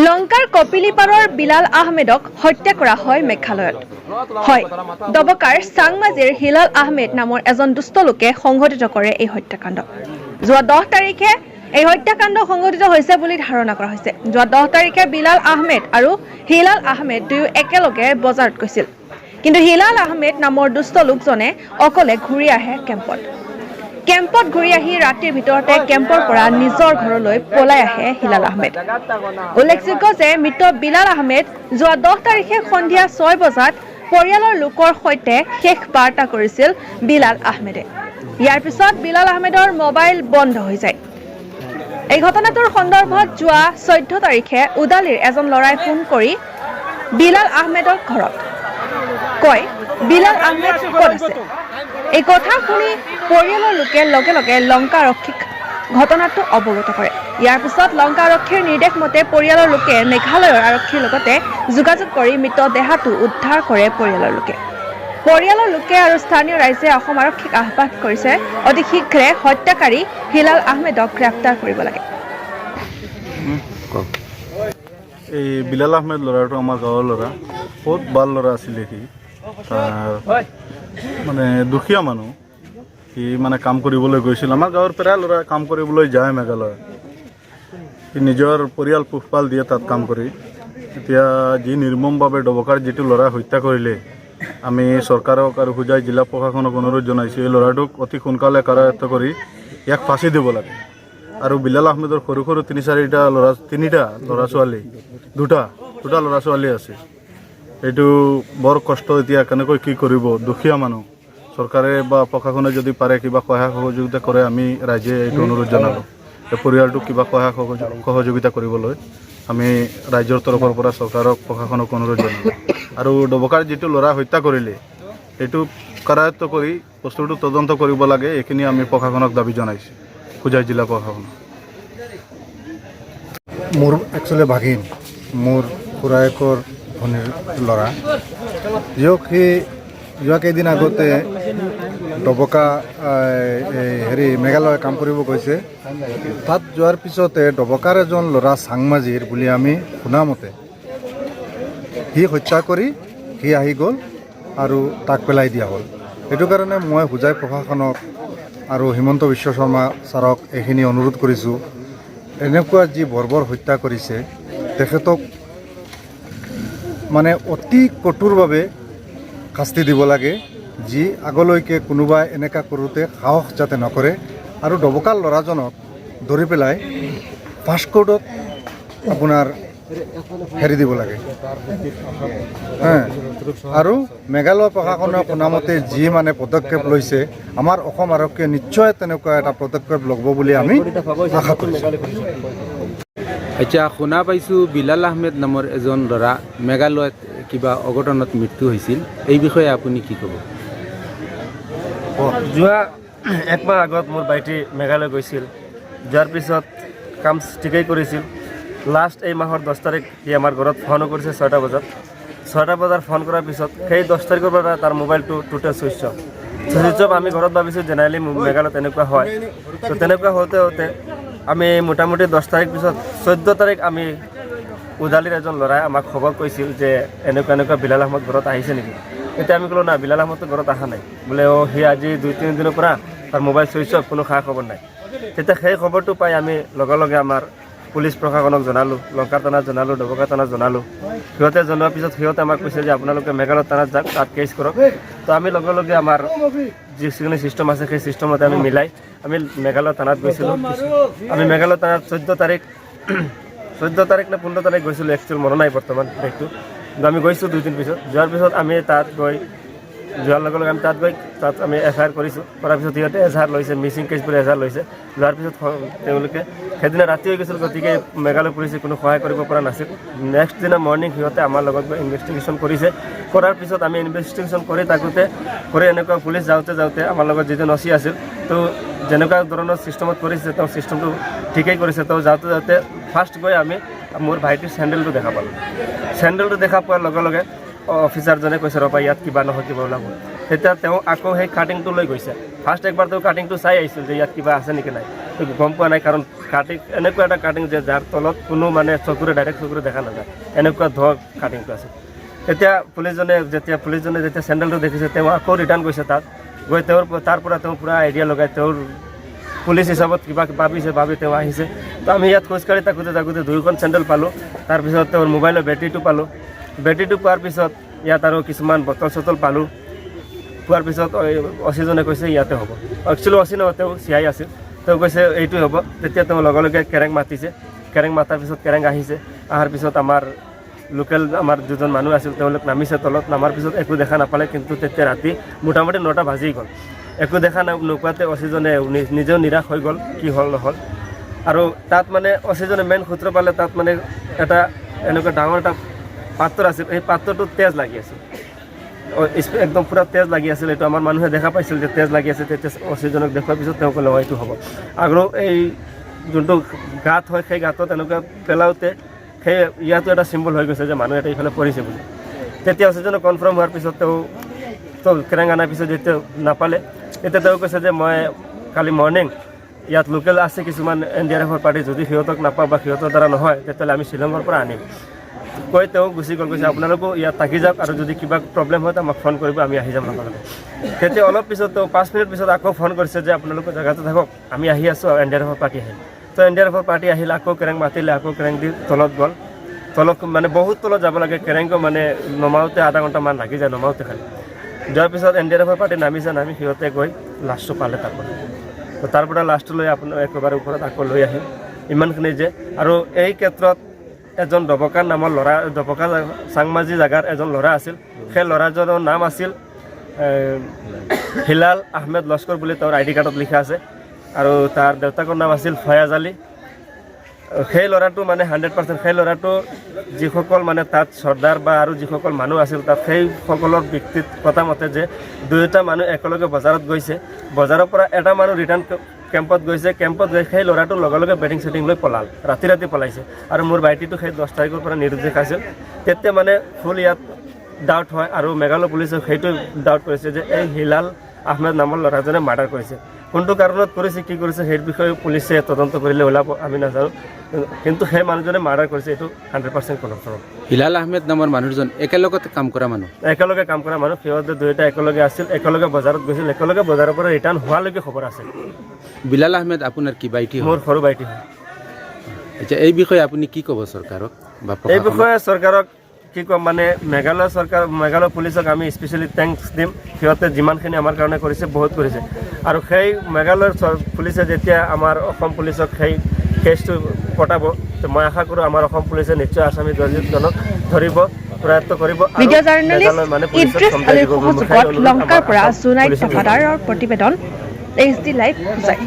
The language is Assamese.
লংকাৰ কপিলীপাৰৰ বিলাল আহমেদক হত্যা কৰা হয় মেঘালয়ত। হয়, ডবকাৰ চাংমাজিৰ হিলাল আহমেদ নামৰ এজন দুষ্ট লোকে সংঘটিত কৰে এই হত্যাকাণ্ড। যোৱা 10 তাৰিখে এই হত্যাকাণ্ড সংঘটিত হৈছে বুলি ধাৰণা কৰা হৈছে। যোৱা 10 তাৰিখে বিলাল আহমেদ আৰু হিলাল আহমেদ দুয়ো একেলগে বজাৰত গৈছিল। কিন্তু হিলাল আহমেদ নামৰ দুষ্ট লোকজনে অকলে ঘূৰি আহে কেম্পত। কেম্পত ঘূৰি আহি ৰাতিৰ ভিতৰতে কেম্পৰ পৰা নিজৰ ঘৰলৈ পলাই আহে হিলাল আহমেদ। উল্লেখযোগ্য যে মৃত বিলাল আহমেদ যোৱা 10 তাৰিখে সন্ধিয়া 6 বজাত পৰিয়ালৰ লোকৰ সৈতে শেষ বাৰ্তা কৰিছিল বিলাল আহমেদে। ইয়াৰ পিছত বিলাল আহমেদৰ মোবাইল বন্ধ হৈ যায়। এই ঘটনাটোৰ সন্দৰ্ভত যোৱা 14 তাৰিখে উদালীৰ এজন ল'ৰাই ফোন কৰি বিলাল আহমেদৰ ঘৰত কয়, বিলাল আহমেদ ক'ত আছে? এই কথা শুনি পৰিয়ালৰ লোকে লগে লগে লংকা আৰক্ষীক ঘটনাটো অৱগত কৰে। ইয়াৰ পিছত লংকা আৰক্ষীৰ নিৰ্দেশ মতে পৰিয়ালৰ লোকে মেঘালয়ৰ আৰক্ষীৰ লগতে যোগাযোগ কৰি মৃতদেহাটো উদ্ধাৰ কৰে পৰিয়ালৰ লোকে। পৰিয়ালৰ লোকে আৰু স্থানীয় ৰাইজে অসম আৰক্ষীক আহ্বান কৰিছে, অতি শীঘ্ৰে হত্যাকাৰী হিলাল আহমেদক গ্ৰেপ্তাৰ কৰিব লাগে। কওক। এই বিলাল আহমেদ ল'ৰাটো আমাৰ গাঁৱৰ ল'ৰা, বহুত ভাল ল'ৰা আছিলে সি। তাৰ মানে দুখীয়া মানুহ সি, মানে কাম কৰিবলৈ গৈছিল। আমাৰ গাঁৱৰ প্ৰায় ল'ৰা কাম কৰিবলৈ যায় মেঘালয়। সি নিজৰ পৰিয়াল পোহপাল দিয়ে তাত কাম কৰি। এতিয়া যি নিৰ্মমভাৱে ডবকাৰ যিটো ল'ৰা হত্যা কৰিলে, আমি চৰকাৰক আৰু হোজাই জিলা প্ৰশাসনক অনুৰোধ জনাইছোঁ, এই ল'ৰাটোক অতি সোনকালে কাৰায়ত্ব কৰি ইয়াক ফাঁচি দিব লাগে। আৰু বিলাল আহমেদৰ সৰু সৰু তিনি চাৰিটা ল'ৰা, তিনিটা ল'ৰা ছোৱালী, দুটা দুটা ল'ৰা ছোৱালী আছে। এইটো বৰ কষ্ট, এতিয়া কেনেকৈ কি কৰিব দুখীয়া মানুহ। চৰকাৰে বা প্ৰশাসনে যদি পাৰে কিবা সহায় সহযোগিতা কৰে, আমি ৰাইজে এইটো অনুৰোধ জনালোঁ। এই পৰিয়ালটোক কিবা সহায় সহযোগিতা কৰিবলৈ আমি ৰাইজৰ তৰফৰ পৰা চৰকাৰক, প্ৰশাসনক অনুৰোধ জনালোঁ। আৰু ডবকাৰ যিটো ল'ৰা হত্যা কৰিলে, এইটো কাৰায়ত্ব কৰি বস্তুটো তদন্ত কৰিব লাগে। এইখিনি আমি প্ৰশাসনক দাবী জনাইছোঁ, হোজাই জিলা প্ৰশাসনক। মোৰ একচুৱেলি ভাগিন, মোৰ খুৰায়েকৰ ভনীৰ ল'ৰা। যিহওক, সি যোৱা কেইদিন আগতে ডবকা, এই হেৰি মেঘালয় কাম কৰিব গৈছে। তাত যোৱাৰ পিছতে ডবকাৰ এজন ল'ৰা চাংমাজিৰ বুলি আমি শুনামতে, সি হত্যা কৰি সি আহি গ'ল আৰু তাক পেলাই দিয়া হ'ল। সেইটো কাৰণে মই হোজাই প্ৰশাসনক আৰু হিমন্ত বিশ্ব শৰ্মা ছাৰক এইখিনি অনুৰোধ কৰিছোঁ, এনেকুৱা যি বৰ্বৰ হত্যা কৰিছে, তেখেতক মানে অতি কঠোৰভাৱে শাস্তি দিব লাগে, যি আগলৈকে কোনোবাই এনেকুৱা কৰোঁতে সাহস যাতে নকৰে। আৰু ডবকাৰ ল'ৰাজনক ধৰি পেলাই ফাষ্ট কোৰ্টত আপোনাৰ হেৰি দিব লাগে হে। আৰু মেঘালয় প্ৰশাসনৰ শুনামতে যি মানে পদক্ষেপ লৈছে, আমাৰ অসম আৰক্ষীয়ে নিশ্চয় তেনেকুৱা এটা পদক্ষেপ ল'ব বুলি আমি আশা কৰিছোঁ। আচ্ছা, শুনা পাইছোঁ বিলাল আহমেদ নামৰ এজন ল'ৰা মেঘালয়ত কিবা অঘটনত মৃত্যু হৈছিল। এই বিষয়ে আপুনি কি ক'ব? যোৱা এক মাহ আগত মোৰ ভাইটি মেঘালয় গৈছিল। যোৱাৰ পিছত কাম ঠিকেই কৰিছিল। লাষ্ট এই মাহৰ 10 তাৰিখ সি আমাৰ ঘৰত ফোনো কৰিছে 6টা বজাত। 6টা বজাৰ ফোন কৰাৰ পিছত সেই 10 তাৰিখৰ পৰা তাৰ মোবাইলটো total switch off, switch off. আমি ঘৰত ভাবিছোঁ জেনেৰেলি মেঘালয়ত এনেকুৱা হয়। তো তেনেকুৱা হওঁতে হওঁতে আমি মোটামুটি 10 তাৰিখ পিছত 14 তাৰিখ আমি উদালীৰ এজন ল'ৰাই আমাক খবৰ কৈছিল যে এনেকুৱা এনেকুৱা বিলাল আহমদ ঘৰত আহিছে নেকি? তেতিয়া আমি ক'লোঁ, না, বিলাল আহমদটো ঘৰত অহা নাই বোলে। অ', সি আজি 2-3 দিনৰ পৰা তাৰ মোবাইল ছুইচ অফ, কোনো খা খবৰ নাই। তেতিয়া সেই খবৰটো পাই আমি লগে লগে আমাৰ পুলিচ প্ৰশাসনক জনালোঁ, লংকা থানাত জনালোঁ, ডবকা থানাত জনালোঁ। সিহঁতে জনোৱাৰ পিছত সিহঁতে আমাক কৈছে যে আপোনালোকে মেঘালয় থানাত যাওক, তাত কেছ কৰক। তো আমি লগে লগে আমাৰ যিখিনি চিষ্টেম আছে, সেই চিষ্টেমতে আমি মিলাই আমি মেঘালয় থানাত গৈছিলোঁ। আমি মেঘালয় থানাত 14 তাৰিখ, 14 তাৰিখ নে 15 তাৰিখ গৈছিলোঁ, একচুৱেল মনত নাই বৰ্তমান ডেটটো। কিন্তু আমি গৈছোঁ 2 দিন পিছত। যোৱাৰ পিছত আমি তাত গৈ, যোৱাৰ লগে লগে আমি তাত গৈ তাত আমি এফ I R কৰিছোঁ। কৰাৰ পিছত সিহঁতে এজাহাৰ লৈছে, মিচিং কেছ বুলি এজাহাৰ লৈছে। লোৱাৰ পিছত তেওঁলোকে সেইদিনা ৰাতি হৈ গৈছিল, গতিকে মেঘালয় পুলিচে কোনো সহায় কৰিব পৰা নাছিল। নেক্সট দিনা মৰ্ণিং সিহঁতে আমাৰ লগত গৈ ইনভেষ্টিগেশ্যন কৰিছে। কৰাৰ পিছত আমি ইনভেষ্টিগেশ্যন কৰি থাকোঁতে কৰি এনেকুৱা পুলিচ যাওঁতে যাওঁতে আমাৰ লগত যিজন অ' চি আছিল, তো যেনেকুৱা ধৰণৰ চিষ্টেমত কৰিছে, তেওঁ চিষ্টেমটো ঠিকেই কৰিছে। তো যাওঁতে যাওঁতে ফাৰ্ষ্ট গৈ আমি মোৰ ভাইটিৰ চেণ্ডেলটো দেখা পালোঁ। চেণ্ডেলটো দেখা পোৱাৰ লগে লগে অফিচাৰজনে কৈছে, ৰ'বা, ইয়াত কিবা নহয় কিবা ওলাব। তেতিয়া তেওঁ আকৌ সেই কাটিংটো লৈ গৈছে। ফাৰ্ষ্ট একবাৰ তেওঁ কাটিংটো চাই আহিছিল যে ইয়াত কিবা আছে নেকি নাই। গম পোৱা নাই। কাৰণ কাটিং এনেকুৱা এটা কাটিং যে যাৰ তলত কোনো মানে চকুৰে, ডাইৰেক্ট চকুৰে দেখা নাযায়, এনেকুৱা কাটিংটো আছিল। তেতিয়া পুলিচজনে যেতিয়া চেণ্ডেলটো দেখিছে, তেওঁ আকৌ ৰিটাৰ্ণ গৈছে। তাত গৈ তেওঁৰ তাৰ পৰা তেওঁ পূৰা আইডিয়া লগাই, তেওঁৰ পুলিচ হিচাপত কিবা ভাবিছে, ভাবি তেওঁ আহিছে। তো আমি ইয়াত খোজকাঢ়ি থাকোঁতে থাকোঁতে দুয়োখন চেণ্ডেল পালোঁ। তাৰপিছত তেওঁৰ মোবাইলৰ বেটেৰীটো পালোঁ। বেটেৰীটো পোৱাৰ পিছত ইয়াত আৰু কিছুমান বটল চটল পালোঁ। পোৱাৰ পিছত অচিজনে কৈছে ইয়াতে হ'ব। একচুৱেলি অচি নহয়, তেওঁ চি I আছিল। তেওঁ কৈছে এইটোৱে হ'ব। তেতিয়া তেওঁ লগে লগে কেৰেং মাতিছে। কেৰেং মাতাৰ পিছত কেৰেং আহিছে। অহাৰ পিছত আমাৰ লোকেল আমাৰ দুজন মানুহ আছিল, তেওঁলোক নামিছে তলত। নামাৰ পিছত একো দেখা নাপালে। কিন্তু তেতিয়া ৰাতি মোটামুটি 9টা বাজি গ'ল। একো দেখা নোপোৱাতে অচিজনে নিজেও নিৰাশ হৈ গ'ল, কি হ'ল নহ'ল। আৰু তাত মানে অচিজনে মেইন সূত্ৰ পালে। তাত মানে এটা এনেকুৱা ডাঙৰ এটা পাত্ৰ আছিল, এই পাত্ৰটোত তেজ লাগি আছিল। একদম পূৰা তেজ লাগি আছিল। এইটো আমাৰ মানুহে দেখা পাইছিল যে তেজ লাগি আছে। তেতিয়া অচিজনক দেখুৱাৰ পিছত তেওঁ ক'লে, "অ, এইটো হ'ব।" আৰু এই যোনটো গাঁত হয়, সেই গাঁতত এনেকুৱা পেলাওঁতে সেই ইয়াতো এটা চিম্বল হৈ গৈছে যে মানুহ এটা ইফালে পৰিছে বুলি। তেতিয়া অচিজনক কনফাৰ্ম হোৱাৰ পিছত তেওঁ তো কেৰেং অনাৰ পিছত যেতিয়া নাপালে, তেতিয়া তেওঁ কৈছে যে মই কালি মৰ্ণিং ইয়াত লোকেল আছে কিছুমান এনডিআৰএফৰ পাৰ্টি, যদি সিহঁতক নাপাওঁ বা সিহঁতৰ দ্বাৰা নহয়, তেতিয়াহ'লে আমি শ্বিলঙৰ পৰা আনিম কৈ তেওঁ গুচি গ'ল। কৈছে আপোনালোকো ইয়াত থাকি যাওক আৰু যদি কিবা প্ৰব্লেম হয় আমাক ফোন কৰিব, আমি আহি যাম লগে লগে। তেতিয়া অলপ পিছত তেওঁ 5 মিনিট পিছত আকৌ ফোন কৰিছে যে আপোনালোকে জেগাতে থাকক, আমি আহি আছোঁ, এনডিআৰএফৰ পাৰ্টি আহিল। তো এনডিআৰএফৰ পাৰ্টি আহিল, আকৌ কেৰেং মাতিলে, আকৌ কেৰেং দি তলত গ'ল। তলত মানে বহুত তলত যাব লাগে। কেৰেংকো মানে নমাওঁতে আধা ঘণ্টামান লাগি যায় নমাওঁতে খালি। যোৱাৰ পিছত এনডিআৰএফৰ পাৰ্টি নামিছে, নামি সিহঁতে গৈ লাছটো পালে তাৰ পৰা। তো তাৰ পৰা লাছটো লৈ আপোনাৰ একেবাৰে ওপৰত আকৌ লৈ আহিল। ইমানখিনি যে আৰু এই ক্ষেত্ৰত এজন ডবকা নামৰ ল'ৰা, ডবকা চাংমাজি জেগাৰ এজন ল'ৰা আছিল। সেই ল'ৰাজনৰ নাম আছিল হিলাল আহমেদ লস্কৰ বুলি তেওঁৰ আইডি কাৰ্ডত লিখা আছে আৰু তাৰ দেউতাকৰ নাম আছিল ফয়াজ আলী। সেই ল'ৰাটো মানে 100%, সেই ল'ৰাটো যিসকল মানে তাত চৰ্দাৰ বা আৰু যিসকল মানুহ আছিল তাত, সেইসকলৰ ব্যক্তিত কথা মতে যে দুয়োটা মানুহ একেলগে বজাৰত গৈছে। বজাৰৰ পৰা এটা মানুহ ৰিটাৰ্ণ কেম্পত গৈছে। কেম্পত গৈ সেই ল'ৰাটো লগে লগে বেডিং চেডিং লৈ পলাল, ৰাতি ৰাতি পলাইছে। আৰু মোৰ ভাইটিটো সেই 10 তাৰিখৰ পৰা নিৰুদ্দেশ আছিল। তেতিয়া মানে ফুল ইয়াত ডাউট হয় আৰু মেঘালয় পুলিচে সেইটো ডাউট কৰিছে যে এই হিলাল আহমেদ নামৰ ল'ৰাজনে মাৰ্ডাৰ কৰিছে। কোনটো কাৰণত কৰিছে, কি কৰিছে, সেই বিষয়ে পুলিচে তদন্ত কৰিলে ওলাব, আমি নাজানো। কিন্তু সেই মানুহজনে মাৰ্ডাৰ কৰিছে, এইটো 100% কনফাৰ্ম। হিলাল আহমেদ নামৰ মানুহজন একেলগতে কাম কৰা মানুহ? একেলগে কাম কৰা মানুহ। সিহঁতে দুয়োটা একেলগে আছিল, একেলগে বজাৰত গৈছিল, একেলগে বজাৰৰ পৰা ৰিটাৰ্ণ হোৱালৈকে খবৰ আছে। বিলাল আহমেদ আপোনাৰ কি ভাইটি হয়? মোৰ সৰু ভাইটি হয়। আচ্ছা, এই বিষয়ে আপুনি কি ক'ব চৰকাৰক বা এই প্ৰশাসনক? বিষয়ে চৰকাৰক কি ক'ম মানে মেঘালয় চৰকাৰ, মেঘালয় পুলিচক আমি স্পেচিয়েলি thanks দিম। সিহঁতে যিমানখিনি আমাৰ কাৰণে কৰিছে, বহুত কৰিছে। আৰু সেই মেঘালয়ৰ পুলিচে যেতিয়া আমাৰ অসম পুলিচক সেই কেছটো পঠাব, তো মই আশা কৰোঁ আমাৰ অসম পুলিচে নিশ্চয় আছামী জনক ধৰিব প্ৰয়াত্ত কৰিব আৰু ভিডিঅ' জাৰ্নেলিষ্ট মেঘালয় মানে পুলিচক ইদ্ৰিছ চমজাই আলীৰ দিব। মোৰ সেই সহযোগত অনুৰোধ লংকাৰ আমাৰ পৰা আসাম জোনাইদ পুলিচক। তাফাদাৰৰ প্ৰতিবেদন, এইচডি লাইভ, হোজাই।